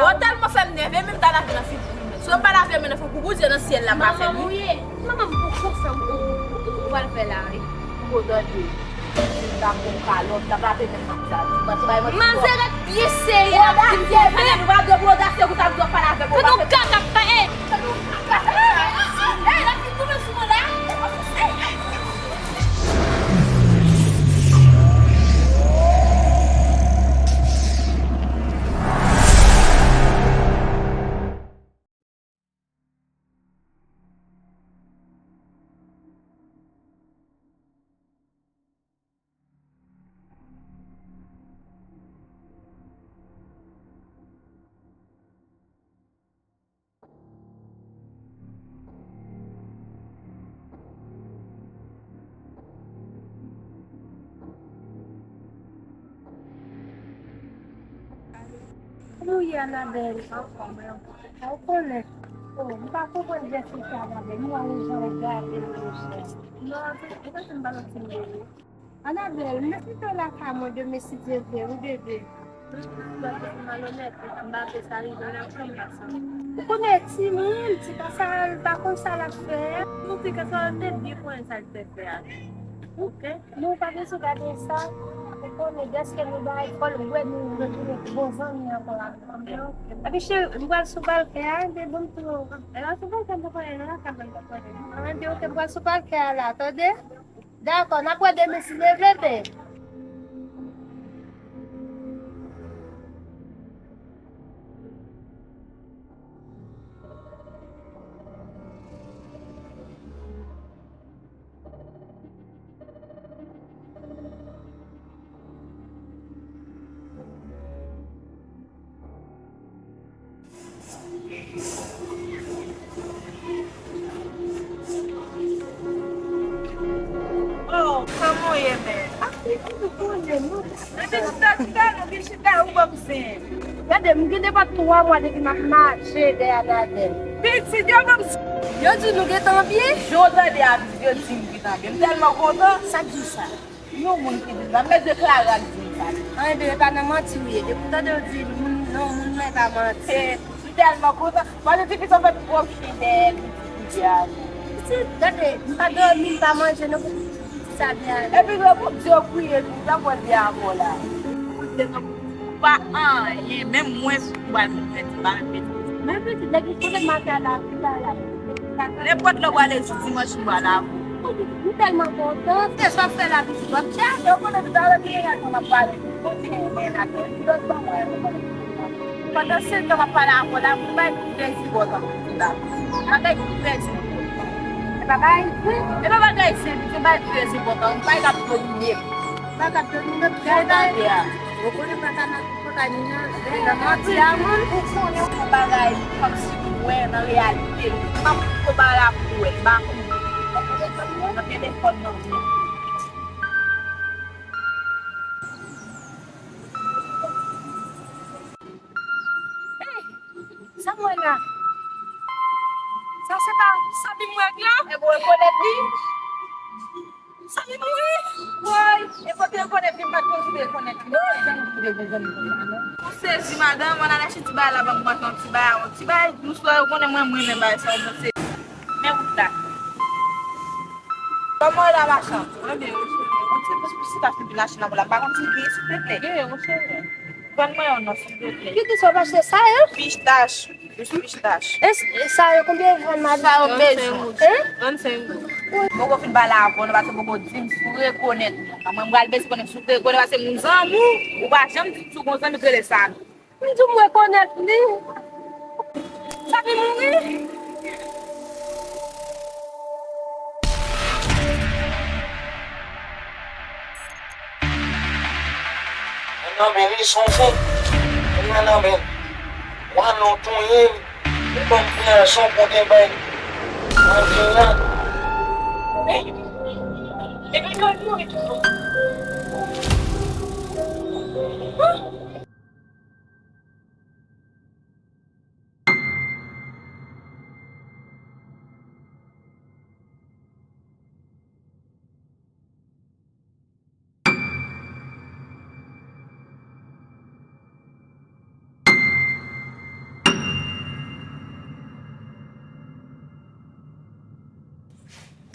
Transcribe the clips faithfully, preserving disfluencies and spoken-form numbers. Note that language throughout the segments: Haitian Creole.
Ou tèlman fè m nève, menm ta lave nan figi w menm. Si w pa lave men nan figi w, Bondye nan syèl la pa fè m. Manman mouye. Manman m, pou konsa ou, ou, ou pral fè la, wi. Ou tande. Ou ta pran kalòt, ta lave men nan sa. Ou pa bay manti. Manzè ret byen serye ap di m konsa. Ou pa dwe odasye pou sa, m di w pa lave men. Fè nou kaka fè. Ey, la fi tounen sou mwen la. Kòman w ye, Anabèl? Anfòm, wi. Ou konnen. Oh, m pa konprann Jessica, Anabèl. M wè w jan w gade m, monchè. Non, se, se pa se m pa santi m byen. Anabèl, m mèt mete w lakay mwen demen si Dye vle, wi, bebe. M pa vle malonèt, m pa vle sa rive nan chanm pa sa. Ou konnen timoun, se pa sa, l pa konn sa l ap fè a. Montre ke sa, l te byen konnen sa l te fè a. Oke? Nou pa bezwen gade sa. Ou konnen, dèske nou bay, fò l wè nou retounen bon zanmi ankò avèk fanmi an. Epi cheri, m pral sou balkè a, de bon tou. E la sou balkè, m pa konnen, nan lakay mwen, m pa konnen. An, de oke, m pral sou balkè a la, tande? Dakò, n ap wè demen si Dye vle, bebe. Oh, kòman w ye, men? Ah, pitit, ou konnen, non? Epi chita, chita, non, vin chita, ou ban m zen. Gade, m gen depi twa mwa depi m ap mache dèyè Anabèl. Pitit, yo ban m s-, yo di nou gentan byen? Jan w tande a, pitit, yo di m gentan byen. M tèlman kontan. Sa k di w sa? Yon moun ki di m sa, mèt de Clara k di m sa. Anyen, bebe, pa nan manti w ye. Depi w tande w di moun, non, moun mwen pa manti. Eh, m tèlman kontan. Paske ti fi sa fè twòp chen dèyè li, ti fi a. Pitit, gade, m pa dòmi, m pa manje, non, pou pitit sa byen ale. Epi, lè Bondye priye, tou sa mwen di ankò la. Ou pa anyen, menm mwen, si w al fè ti bagay, pitit. Men pitit, nèg li konnen maten la, pi la, la. Nenpòt lè w ale jou dimanch, m pral avè w. M tèlman kontan. Se sa w fè la, pitit, w ap chache. Yo konnen tout alè, gen yon nèg m ap pale. Kote yon nèg la, gen lòt bagay, yo konnen. Pandan se tan m ap pale avè w la, m bay kout plezi bò tankou la. M bay kout plezi. E pa bagay, e pa bagay senp, se bay kout plezi bò tankou, bay k ap domine. Bay k ap domine, gade a. Yo konnen pa ka nan Ou konnen yon bagay kòmsi ou wè nan reyalite. M ap fè bagay la pou wè, m pa konn. Nan telefòn nan. Sa m wè la? Sa se pa Sabi m wè la? E bon, rekonèt li? Sa li mouri? Woy, e kote yo konnen fi m pa t konn sou rekonèt li. Jan m vide gon zanmi konsa, non. Ou sezi, madanm, ann al achte ti bagay la, ban m manje yon ti bagay, yon ti bagay dous la, ou konnen mwen, m renmen bagay sa yo, bon, se. Men wout la. Kòman w la, machann? Mwen byen, wi, cheri. Yon ti bous pou si ta fin vin achte nan mwen la, m pa konn si l gen, silvouplè. Gen, wi, cheri. Vann mwen yon non, silvouplè. Ki dous w ap achte sa yo? Pistach. Jus pistach. E, e sa yo konbyen vann, madanm? Sa yo bezwen. Trannsenk goud. Hein? Trannsenk goud. Poko fin pale avè w, non, paske poko di m si w rekonèt mwen. Mwen, m pral bezwen konnen si w rekonèt, paske moun zanmi w, ou pa janm di si w gon zanmi k rele Samy. M di w m rekonèt li. Samy mouri? Ananbèl, li sonje. Ananbèl. Wa nou touye m. Li ban m prizon pou te bay. Anjina. Epi yo mouri tou.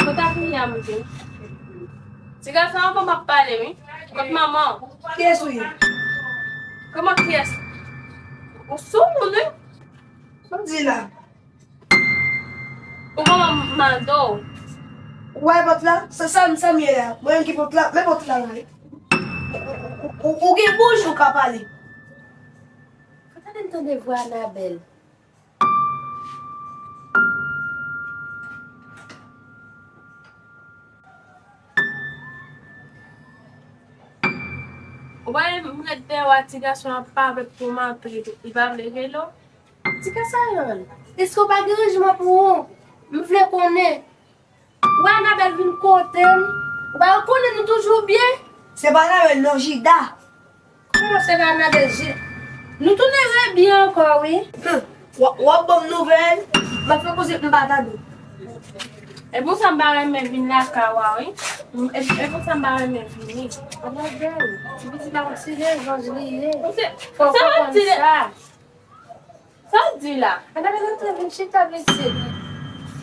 Mwen ta priye a, mwen di. Ti gason an, bon, m ap pale, wi. Kot manman w? Kiyès ou ye? Kòman kiyès? Ou sou moun, wi. Sa w di la? Ou manman m mande w. Ou wè pòt la? Se sa m, sa m ye a. Mwen menm ki pòt la, men pòt la la, wi. Ou, ou, ou, ou gen bouch, ou ka pale. Fò tande m tande vwa Anabèl. Ou pa wè m ret dèyè w a, ti gason an pa vle pou m antre, li pa vle rele w. Ti Kasayòl, èske w pa gen ranjman pou ou? M vle konnen. Ou wè Anabèl vin kote m. Ou pa konnen nou toujou byen? Se pa Anabèl non, Jida. Kòman se pa Anabèl, Jida? Nou tounen rebyen ankò, wi. Hum, w ap, w ap ban m nouvèl, m ap fè koze m pa tande. E pou sa m pa renmen vin lakay ou a, wi. E, e pou sa m pa renmen vini. Anabèl, ti pitit la yon ti lezanj li ye. Fò w konprann sa. Sa w di la? Anabèl, antre, vin chita, pitit.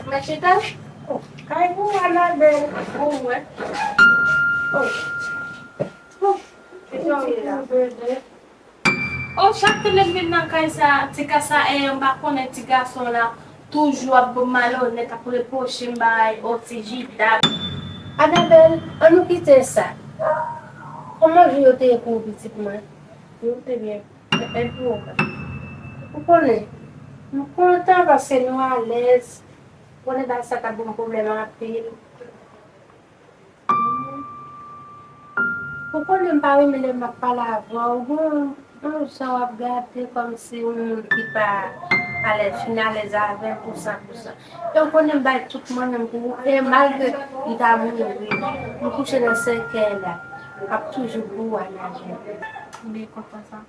Mwen chita? Oh, kay pou Anabèl. Pou mwen. Oh. Oh. Kisa w ye la? Oh, chak te lè m vin nan kay sa, ti ka sa, e m pa konnen ti gason la toujou ap malonèt, ap repwoche m bagay, oh, ti Jida. Anabèl, ann nou kite sa. Kòman jou yo te ye pou ou, pitit mwen? Yo te byen. Epi ou menm? Ou konnen, m kontan paske nou alèz. Ou konnen bagay sa t ap ban m pwoblèm anpil. Ou konnen m pa renmen lè m ap pale avè w. Bon, yon jan w ap gade kòmsi yon moun ki pa alèz, fin alèz avè m, konsa, konsa. E ou konnen m bay tout mwen menm pou ou. E malgre m ta mouri, m kouche nan sèkèy la, m ap toujou pou ou, Anabèl. M byen kontan sa.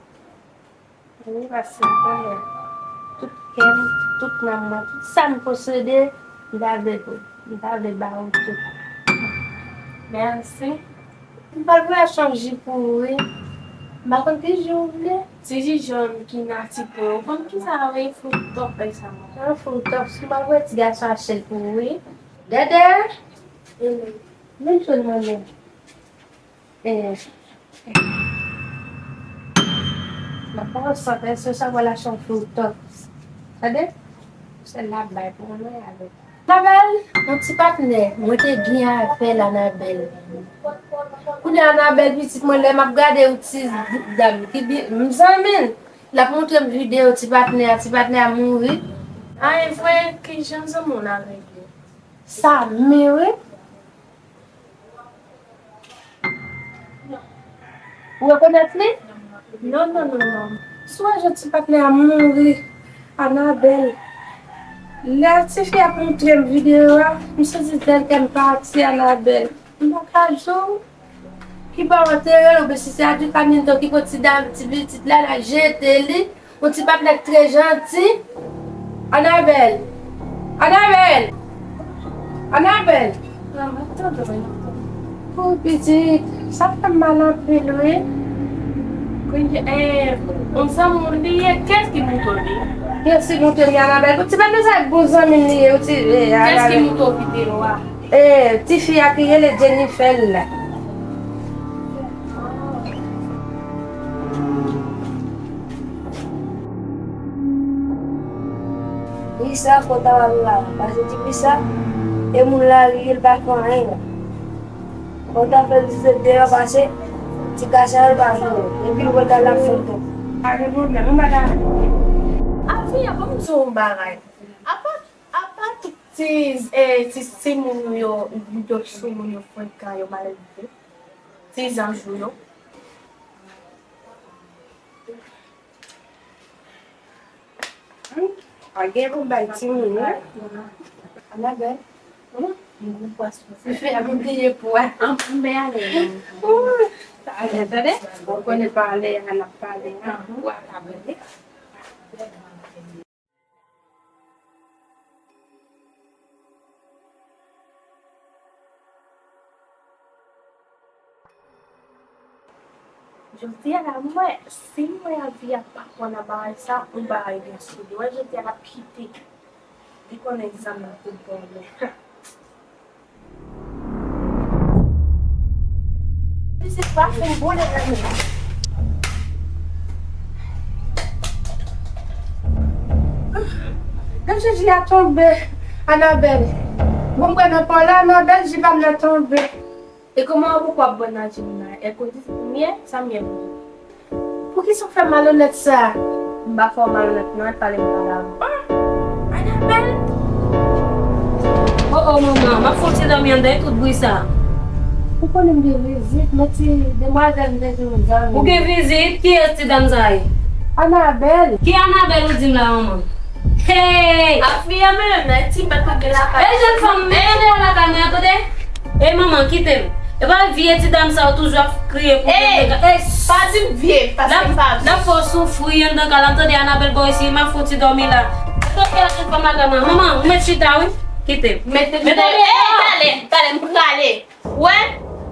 Wi, paske m konnen tout kè m, tout nanm mwen, tout sa m posede, m ta vle, m ta vle ba ou tout. Mèsi. M pral voye achte yon ji pou ou, wi. M pa konn ki ji ou vle. Ti ji jòn ki nan ti pwen. Ou konn kisa a, wi, Fruit Top, bagay sa mwen. Ah, Fruit Top, si m pral voye ti gason achte l pou ou, wi. Dèdè! Vin jwenn mwen menm. E, m ap ba w sant, èske sa w al achte yon Fruit Top? Tande? Sèl la ap bay pou mwen avèk. Anabèl, yon ti patnè, mwen te gen avè l, Anabèl. Kounye a Anabèl, pitit mwen, lè m ap gade yon ti dam ki bi-, m zanmi l, l ap montre m videyo ti patnè a, ti patnè a mouri. A, e vre, kijan zanmi w la rele? Samy, wi. Ou rekonèt li? Non, non, non, non. Si w wè jan ti patnè a mouri, Anabèl. Lè tifi a ap montre m videyo a, m santi tèl kè m pati, Anabèl. M pa ka di w ki bò yo antere l, oubyen si se Adu Camilton ki pran ti dam, ti pitit la, l al jete li. Yon ti patnè k trè janti. Anabèl! Anabèl! Anabèl! Lanmò tande w. O pitit, sa fè m mal anpil, wi. Kounye, eh, yon zanmi w li ye, kiyès ki montre w li? Kiyès ki montre m li, Anabèl? Yon ti patnè sa, bon zanmi m li ye, yon ti, eh, Anabèl. Kiyès ki montre w videyo a? E, tifi a ki rele Jennifer la. Lisa, fò w ta pale la, paske tifi sa, e moun lari, li pa fè anyen la. Fò w ta fè l vizit deyò, paske ti kasa yo pa jwenn, epi l konn al ap fè l tou. Pa gen pwoblèm, wi, madanm. Avi, ban m di w yon bagay. Apa Apa tout ti, eh, ti, ti moun ou yo, yo sou moun yo frekan, yo malelve. Ti zanj ou yo. Hmm, pa gen pou bay ti moun, wi. Anabèl. Hmm? M gon pwa sou. Li fè m bliye pwa. An, m ale. Ooh, ale, tande? Ou konnen pale, an ap pale, an, pwa ka pale. Jodi a la, m wè, si m wè Avi a pa kwè nan bagay sa, yon bagay gen sou li. Wè, jodi a l ap kite. Li konnen egzamen tout bon men. Pa fin boule, mezanmi. Gad jan jus a tonbe, Anabèl. Bon, m kwè nan pa w la, Anabèl, jus pa m nan tonbe. E kòman ou kwè w ap bwè nan jus m nan? Èske w di se pou m ye? Sa m ye pou ou? Poukisa w fè malonèt sa? M pa fè w malonèt non, al pale m pale avè w. Oh, Anabèl! Oh, oh, manman, m ap fè yon ti dòmi anndan, e tout bri sa. Ou konnen m gen vizit, men ti demwazèl m te di m zanmi. Ou gen vizit? Kiyès ti dam sa ye? Anabèl. Ki Anabèl ou di m la, manman? Hey! Ap fè menm nan ti bèt ou gen lakay. E jèn fanm, men tande w lakay mwen an, tande? E manman, kite m. E pa vye ti dam sa yo toujou ap kriye pou mwen. Ey, pa di m vye, paske m pa vye. L ap fè w soufri anndan kay la, tande Anabèl, bò isi, m ap fè w ti dòmi la. Tande jèn fanm lakay mwen. Manman, ou mèt chita, wi. Kite m. Mete m dèyè. Ey, talè, talè, m prale. Wè,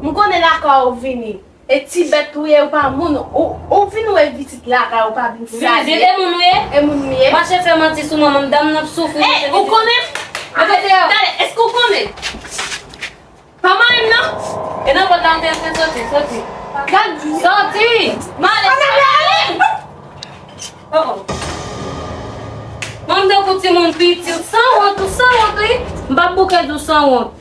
m konnen lakay ou vini. E ti bèt ou ye, ou pa moun, ou, ou vin wè vizit lakay, ou pa vin sali. Vizit, e moun ou ye? E moun ou ye? Mache fè manti sou manman m, dam nan ap soufri. Ey, ou konnen? Mete dèyè. Talè, èske ou konnen? Pa manyen m non. E nan pòt la m te antre soti, soti. Gad, soti! M ale, m ale! Oh, oh. Manman m tankou timoun piti, ou sanwont, ou sanwont, wi. M p ap bouke di w sanwont.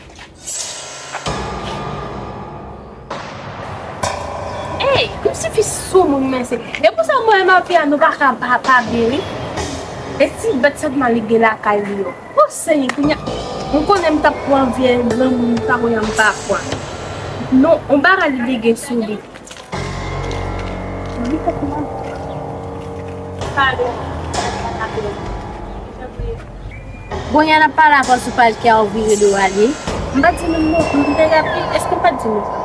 Ey, kòmsi fi soumoun mesye. E pou sa mwen m ap fè a nou pa ka pa, pa byen, wi. E ti bèt sèlman li gen lakay li yo. O Senyè, kounye a, m konnen m t ap pran vye granmoun sa kounye a m pa pran. Non, on bagay li gen sou li. Kounye a n ap pale avè w sou pal kè a ou vire do w ale. M pa t di nou non, m te rapi, èske m pa t di nou sa?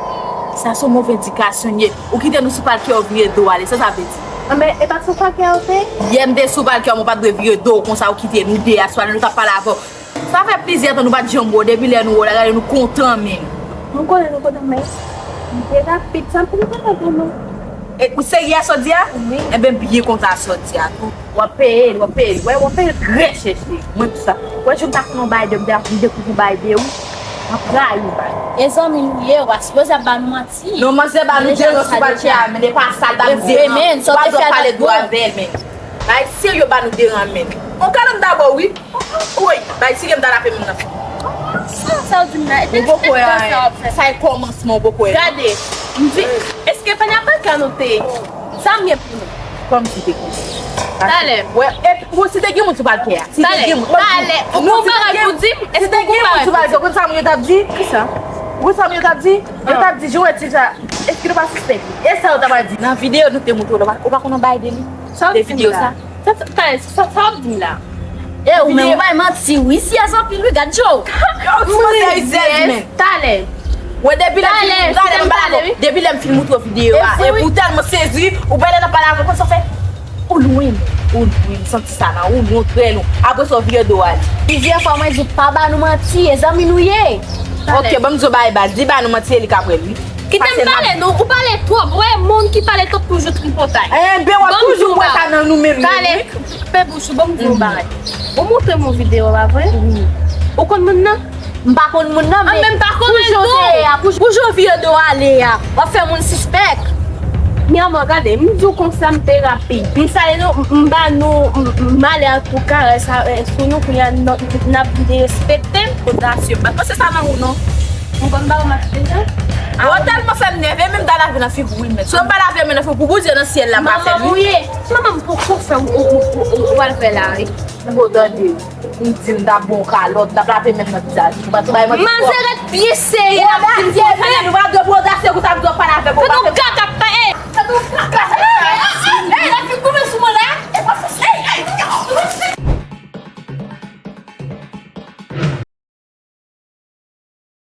Sa se yon move endikasyon l ye. Ou kite nou sou pal kè a ou vire do w ale, sa sa vle di? Anben, e pa t sou pal kè a ou te? Yè m te sou pal kè a, mwen pa t dwe vire do w konsa, ou kite nou de a sou ale, nou t ap pale avè w. Sa fè plizyè tan nou pa t janm wè w, depi lè nou wè w la, gade nou kontan menm. M konnen nou kontan, men m te rapid, sa m te kontan pou nou. E, ou serye a sa w di a? Wi. Enben, byen kontan sa w di a tou. W ap peye l, w ap peye l. Wè, w ap peye l trè chè, cheri. Mwen, pou sa. Wè, jou m ta konn yon bagay de, m te ap vin dekouvri yon bagay de ou. M ap rayi w, bagay. E zanmi nou ye, w pa sipoze ap ba nou manti. Non, manzè ba nou deran sou pal kè a, men e pa sa l t ap deran. W ap dwe pale dwat avè l, men. Bay serye ba nou deran, men. On kalòt dabò, wi. Woy, bay serye m ta rape moun nan. Sa, sa w di m la, e te ti sa w ap fè. Sa e kòmansman, ou poko wè. Gade, m di, èske pa nan pal kè a nou te ye? Sa m gen pou nou? Kòmsi te konsa. Talè. Wè, e, bon, si te gen moun sou pal kè a. Si te gen moun. Talè. Ou gon bagay pou di m? Èske ou gon bagay pou di m? Ou konn sa moun yo t ap di? Kisa? Ou konn sa moun yo t ap di? Yo t ap di, jan w wè ti sa, èske nou pa sispèk li? E sa yo ta pral di? Nan videyo nou te montre w la, ou pa konn yon bagay de li? Sa w di m la? Sa, sa, sa, sa, sa w di m la? E ou menm, ou bay manti, wi, si a zanpil, wi, gad Joe. Yo, ti manzè rizèz, men. Talè. Wè, depi lè m fin, talè, talè, m pale avè w. Depi lè m fin montre w videyo a, e pou tèlman sezi, ou pale nan pale avè w, konn sa w fè? Ou lwen, ou lwen, m santi sa nan ou, lwen, trè lwen. Apre sa, w vire do w ale. Plizyè fwa, mwen di w, pa ba nou manti, e zanmi nou ye. Ok, ban m di w bagay baz, li ba nou manti, e li k ap wè l, wi. Kite m pale non, ou pale twòp. Ou wè, moun ki pale twòp toujou tripotay. Enben, w ap toujou wè sa nan nou menm, wi. Talè, fè bouch ou, ban m di w yon bagay. Ou montre m yon videyo, pa vre? Ou konn moun nan? M pa konn moun nan, men pou jan w te ye a, pou, pou jan w vire do w ale a, w ap fè moun sispèk. Manman, gade, m di w konsa, m te rapid. M salye nou, m, m ba nou, m, m ale an tou karès sou nou, kounye a n, n ap derespekte m. Odasye, m pa t panse sa nan ou non. M konn ba ou manti deja? Ou tèlman fè m nève, menm m ta lave nan figi w, wi, mèt. Si w pa lave men nan figi w, pou Bondye nan syèl la, m pa fè l, wi. Manman m poko fè ou, ou, ou, ou, ou al fè la, wi. Ou tande, ou di m t ap ba w kalòt, m t ap lave men m nan vizaj ou. Ou pa t bay manti. Manzè ret byen serye, l ap di m konsa. Ou pa dwe pran odasye konsa, m di w ap pale avè m, ou pa fè m sa. Fè nou kaka pa, ey. Fè nou kaka,